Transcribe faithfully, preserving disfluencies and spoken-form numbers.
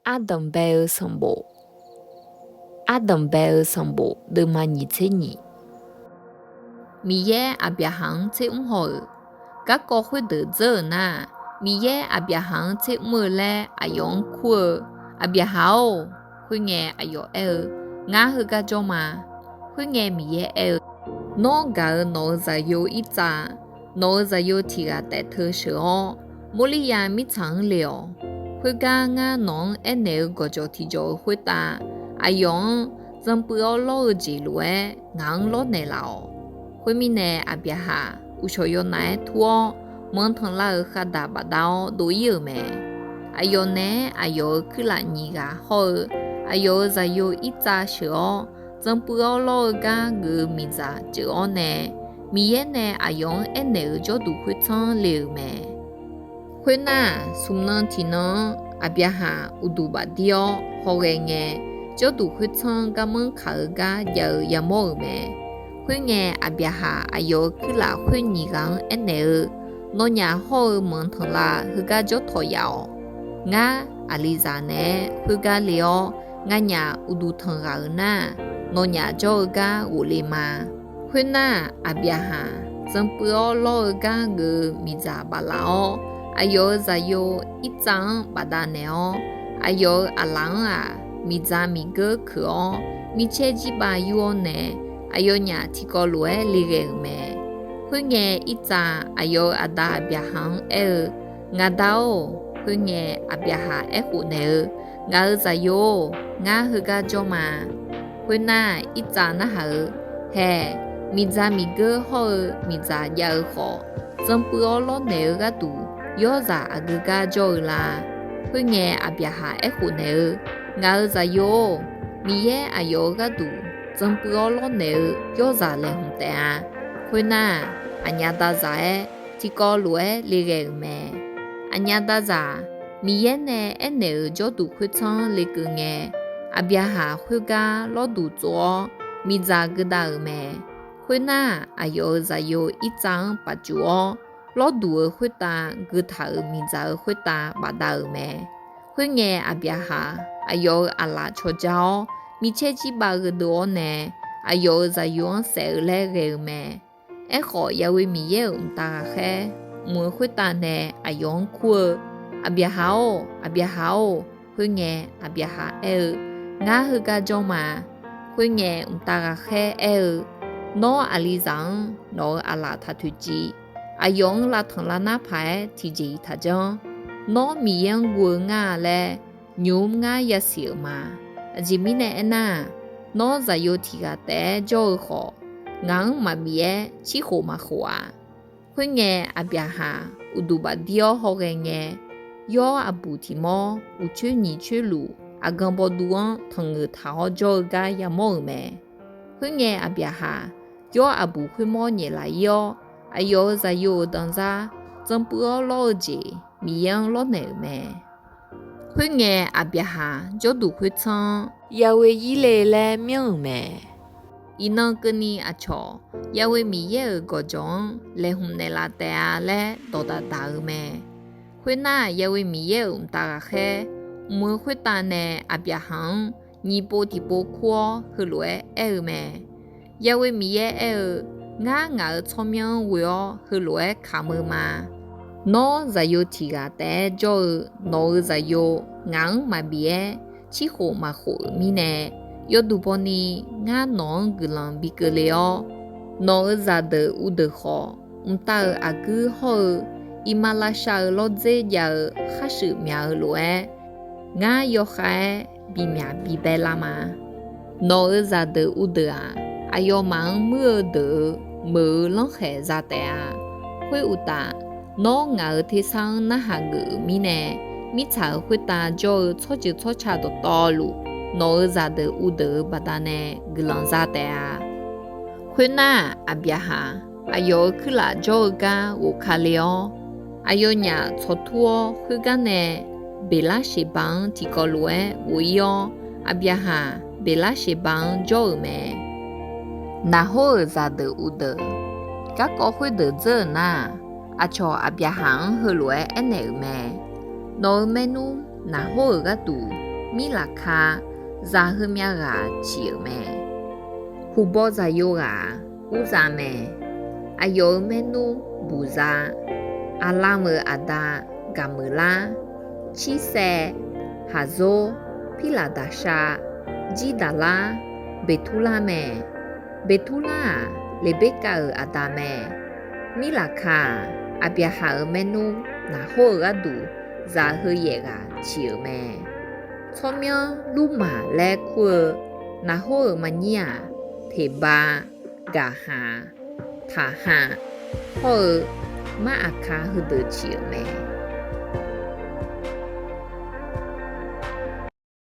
Ardanq bae-eu sanqbof. Ardanq bae-eu sanqbof deuvma nyiq tser nyiq. Miqyaer Aqbyaqhaq-anr tser mr haw-euq. Garkawv khoerdeuq dzeur-euq nar-aq, Miqyaer Aqbyaqhaq-anr tser mr-eu laer aqyawf-anr kur-eu, Aqbyaqhaq-or, khoerngae aqyawf aer-eu, Ngar heugar jawr ma. Khoerngae Miqyaer aer-eu, Nawr gaq-euq nawq-euq zaqyo Irtsav, nawq-euq zaqyo tiq ghaq taef teu sheuq-awr, Morliryav mirtsaq-anr le-awq. Khoergar ngar nawq-anr aernaeq-eu gawqjawq tiqjawq-eu khoertav, aqyawf-anr zanpuiv-awr lawr-eu jeq lof-aer ngaq-anr lawrnaeq laf-awq. Khoermirnae, Aqbyaqhaq uqshawq yawnav-aer tur-awr, manq tanqlav-euq khaqdaq bafdav-awr dov-ir-euq mae. Aqyawf naeq-aer aqyawf-euq kuirlaf nyiq ghaq hawr-eu, aqyawf-euq zaqyo Irtsav sheuq-awr, zanpuiv-awr lawr-eu gar geuf-eu miqdzaq ceuq-awr nae, Miqyaer nae aqyawf-anr aernaeq-euq jawrduq khoertsanr le-euq mae. Khoernar, smq nan tiq nan-anr Aqbyaqhaq uqduq bafdir-awr hawghae ngae, jawrduq khoertsanr garmanr kaq-eu gar jav-eu yamawr-euq mae. Khoerngae, Aqbyaqhaq aqyawf-euq kuirlaf khoer nyiq ghaq-anr aernaeq-eu, Nawnyaf hawr-eu manq tanqlav heugar jawr tawq yaf-awq. Ngar, aqlizaq naeq-aer khoergar le-awr, nganyaf uqduq tanq ghaq-euq nar, nawnyaf jawr-eu gar ghofle ma. Khoernar, Aqbyaqhaq zanpuiv-awr lawr-eu gar geuf-eu miqdzaq baflaf-awr, aqyawf-euq zaqyo Irtsav-anr bafdav naeq-awr, aqyawf-euq aqlaf-anr-aq, miqdzaq miqgeur keuq-awr, micaer jir bav yur-awr nae, aqyawfnyaf tiqkawv lof-aer le ghae-euq mae. Khoerngae, Irtsav aqyawf-euq aqda Aqbyaqhaq-anr aer-eu, Ngaq da-or, khoerngae, Aqbyaqhaq aerkhof naeq-eu, Ngaq-euq zaqyo-or, ngar heugar jawr ma. Khoernar, Irtsav narhaq-eu, Haeq, miqdzaq miqgeur hawr-eu miqdzaq jav-eu khawf, zanpuiv-awr lawrnaeq-eu gharduq yawrzaq aqgeu gar jawr-eu la? Khoerngae, Aqbyaqhaq aerkhof naeq-eu, Ngaq-euq zaqyo-or, Miqyaer aqyawf-euq gharduq zanpuiv-awr lawrnaeq-eu yawrzaq laeqhmq taef-a. Khoernar, aqnyaf da zaq-aer tiqkawv lof-aer le ghae-euq mae. Aqnyaf da zaq, Miqyaer nae aernaeq-euq jawrduq khoertsanr lekeuv ngae, Aqbyaqhaq khoergar lawrduq tsov-awr, miqdzaq geudav-euq mae. Khoernar, aqyawf-euq zaqyo Irtsav-anr pafcuf-awr, lawrduq-euq khoertav geutaq-euq miqdzaq-euq khoertav bafdav-euq mae. Khoerngae, Aqbyaqhaq aqyawf-euq aqlaf cawqja-awr, micaer jir bav gheudov-awr nae, aqyawf-euq zaqyo-anr saef-eu laer ghae-eu mae. Aerkhawf, Yahweh Miqyaer-euq mqtav ghaqkhaer mq-eu khoertav nae aqyawf-anr kur-eu, Aqbyaqhaq-or, Aqbyaqhaq-or, khoerngae, Aqbyaqhaq aer-eu, Ngar heugar jawr ma. Khoerngae, mqtav ghaqkhaer aer-eu, Nawr, aqlizaq-anr nawq-euq aqlaf taq toeqciv. Aqyawf-anr lavtanq lavnar paq-aer tiqjeq-iq taqjanr. Nawr, Miqyaer-anr guv-eu ngar-a laer nymq-mr ngar yasiq-euq ma. Aqjeq mirnae aernar-aq, Nawr, zaqyo tiq ghaq taef-aer jawr-eu khawf, ngaq-anr maqbif-aer cirkhof maqkhof-a. Khoerngae, Aqbyaqhaq uqduq bafdir-awr hawghae ngae, yawr aqbuq tiq mawr uqcoer nyiq coer luf aqgan bawduv-anr tanqngeuq taq-awr jawr-eu gar yamawr-euq mae. Khoerngae, Aqbyaqhaq yawr aqbuq khoermawr nyaef laf-ir-awr, aqyawf-euq zaqyo-euq danzar, janpuiv-awr lawr-eu jeq Miqyaer-anr lawrnaeq-euq mae. Khoerngae, Aqbyaqhaq jawrduq khoertsanr-anr Yahweh Yirle laer myanr-euq mae. Iqnan keuvni aqcawq, Yahweh Miqyaer-euq gawqjawq-anr laeqhmq naeqlaf taef-a laer dawqdaq daq-eu mae. Khoernar, Yahweh Miqyaer-euq mqtav ghaqkhaer mq-eu khoertav nae Aqbyaqhaq-anr nyiq pov tiqpov kur-awr, heulof-aer aer-eu mae. Yahweh Miqyaer aer-eu, Ngar ngaq-euq tsawrmyanr-anr ghoe-awr heulof-aer kamq-eu ma. Nawr, zaqyo tiq ghaq taef-aer jawr-eu nawq-euq zaqyo, ngaq-anr maqbif-aer cirkhof maqkhof-euq mirnae, yawduq bawni ngar nawq-anr guiqlanq bi keuvle-awr, nawq-euq zaqdeuq uvdeuq khawf, mqtav-euq aqguir hawr-eu iqmalavshav-euq lawrdzer jav-eu kharshuif myaq-eu lof-aer, ngar yawkhav-aer bimyaq bibae lar ma. Nawq-euq zaqdeuq uvdeuq-aq, aqyawfmaf-anr muir-eu deuq-euq meuq-euq lanrkhaeq za taef-a. Khoeruqtaf, nawr ngaq-euq tersar-anr narhaq geuf-euq mirnae, mirtsaq-euq khoertav jawr-eu tsawrjeuq tsawrca dawqtawvluf, nawq-euq zaqdeuq uvdeuq-euq baqdanae guiqlanq za taef-a. Khoernar, Aqbyaqhaq aqyawf-euq kuirlaf jawr-eu gar ghofka le-awr, aqyawfnyaf tsawqtur-awr khoergar nae Beqlarsheqbaq-anr tiqkawv lof-aer ghof-ir-awr, Aqbyaqhaq Beqlarsheqbaq-anr jawr-euq mae. Naqhor-euq zaqdeuq uvdeuq. Garkawv khoerdeuq dzeur-euq nar-aq, aqcawq Aqbyaqhaq-anr heulof-aer aernaeq-euq mae. Nawq-euq maernmr Naqhor-euq gharduq Mirlaqka, zaq heumyav ghaq ciq-euq mae. Huqbaw zaqyo ghaq Urza mae. Aqyawf-euq maernmr Buqza, Aqlam-euq aqda Gaqmeuqlar, Cirsaev, Haqzor, Pirlaqdaqshav, Jirdaqlar, Beqturlar mae. Beqturlar-aq, Leqberkav-euq aqda mae. Mirlaqka-aq, Aqbyaqhaq-euq maernmr Naqhor-euq gharduq zaq heu yaef ghaq ciq-euq mae. Tsawrmyanr Lurmaq laer kur-eu Naqhor-euq maqnyir-aq, Teqbav, Gaqhaq, Taqhaq hawr-eu Maraqka heudeuq ciq-euq mae.